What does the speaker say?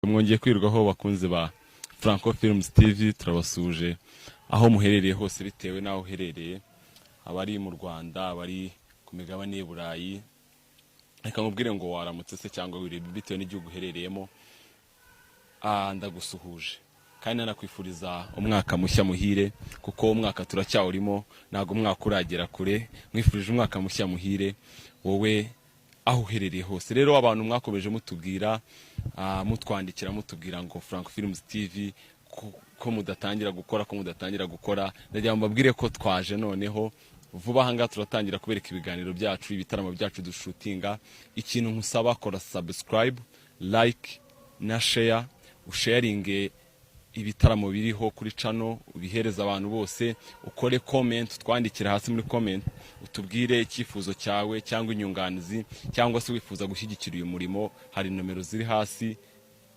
Mwongeye kwirwaho, bakunzi ba Franco Films TV. Turabasuhuje aho muherereye hose, bitewe n'aho uherereye, abari mu Rwanda, abari ku migabane y'i Burayi. Reka nkubwire ngo waramutse se cyangwa wirebe, bitewe n'igihugu uherereyemo. Ndagusuhuje kandi nanakwifuriza umwaka mushya muhire, kuko umwaka turacyawurimo, ntabwo umwaka uragera kure. Mwifurije umwaka mushya muhire wowe aho uherereye hose. Rero abantu mwakomeje mutubwira, mutwandikira, mutubwira ngo Franco Films TV ko mudatangira gukora, ko mudatangira gukora, ndagira ngo mbabwire ko twaje noneho vuba aha ngaha. Turatangira kubereka ibiganiro byacu, ibitaramo byacu dushutinga. Ikintu nkusaba, kora subscribe, like na share, usharinge ibitaramo biriho kuri channel, ubihereza abantu bose, ukore comment, utwandikira hasi muri comment, utubwire icyifuzo cyawe cyangwa inyunganizi, cyangwa se wifuza gushyigikira uyu murimo, hari nomero ziri hasi.